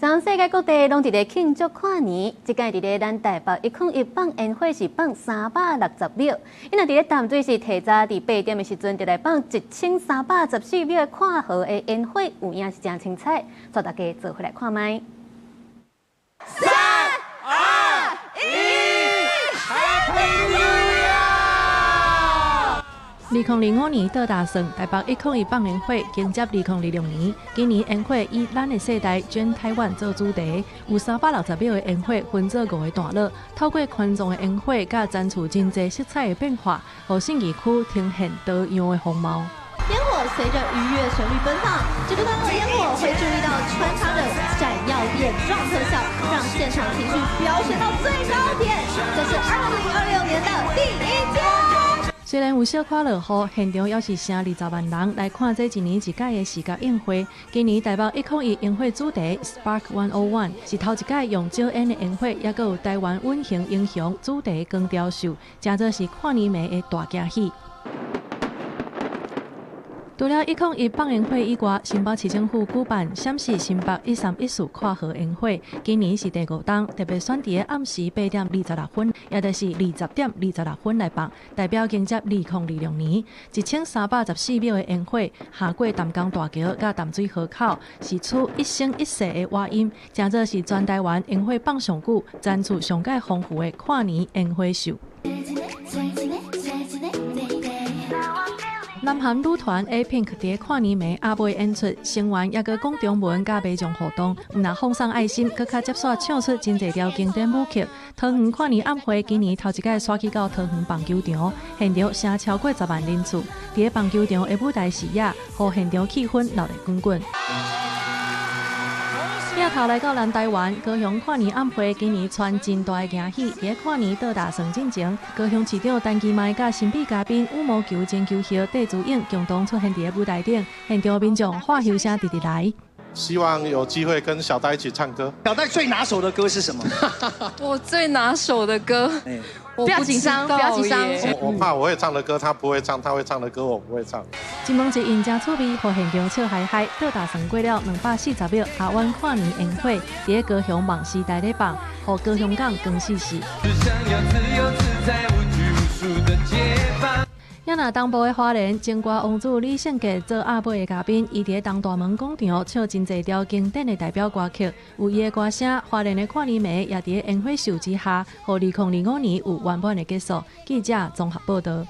全世界各地攏佇咧慶祝跨年，這擺佇咧咱台北一空一放煙火是放360秒，伊若佇咧淡水是提早佇8點的時陣就來放1314秒的跨河的煙火，有影是誠精彩，帶大家做伙來看覓。三二一，Happy New Year！2025年倒大算，台北一空一放煙火迎接2026年。今年煙火以咱的世代轉台灣做主題，有360秒的煙火分做五個段落，透過環狀的煙火佮展出真濟色彩的變化，予信義區呈現多樣的風貌。煙火隨着愉悅旋律奔放，這個段落煙火會注意到穿插着閃耀點狀特效，讓現場情緒飆升到最高點。這是2026年的第一天。雖然有小可落雨，現場猶是成20萬人來看這一年一屆的視覺盛會。今年台北一空一煙火主題 Spark One O One 是頭一屆用招煙的煙火，抑閣有台灣隱形英雄主題光雕秀，誠做是跨年暝的大驚喜。除了一空一放煙火以外，新北市政府舉辦閃爍新北1314跨河煙火，今年是第五冬，特別選佇暗時8點26分，也就是20點26分來放，代表迎接2026年1314秒的煙火，橫過淡江大橋佮淡水河口，釋出一生一世的和音，誠做是全台灣煙火放上久、展出上蓋豐富的跨年煙火秀。南韓女團 A Pink 佇跨年暝阿妹演出，成員抑閣講中文佮民眾互動，毋但放送愛心，閣較接續唱出真濟條經典舞曲。桃園跨年晚會今年頭一擺徙去到桃園棒球場，現場聲超過10萬人次。佇棒球場的舞台視野，予現場氣氛熱熱滾滾。鏡頭來到南台灣，高雄跨年晚會今年傳真大的驚喜。佇跨年倒大算進前，高雄市長陳其邁佮神秘嘉賓羽毛球前球后戴資穎共同出現佇舞台頂，現場民眾歡呼聲直直來。希望有機會跟小戴一起唱歌。小戴最拿手的歌是什麼？我最拿手的歌，不要緊張，不要緊張。我怕我會唱的歌，他不會唱；他會唱的歌，我不會唱。一問一應誠趣味，予現場笑嗨嗨。倒大算過了240秒，阿灣跨年煙火佇高雄夢時代咧放，予高雄港光四四。也若東部的花蓮，情歌王子李聖傑做壓尾的嘉賓，伊佇東大門廣場唱真濟條經典的代表歌曲，有伊的歌聲，花蓮的跨年暝也佇煙火秀之下，予2025年有圓滿的結束。記者綜合報道。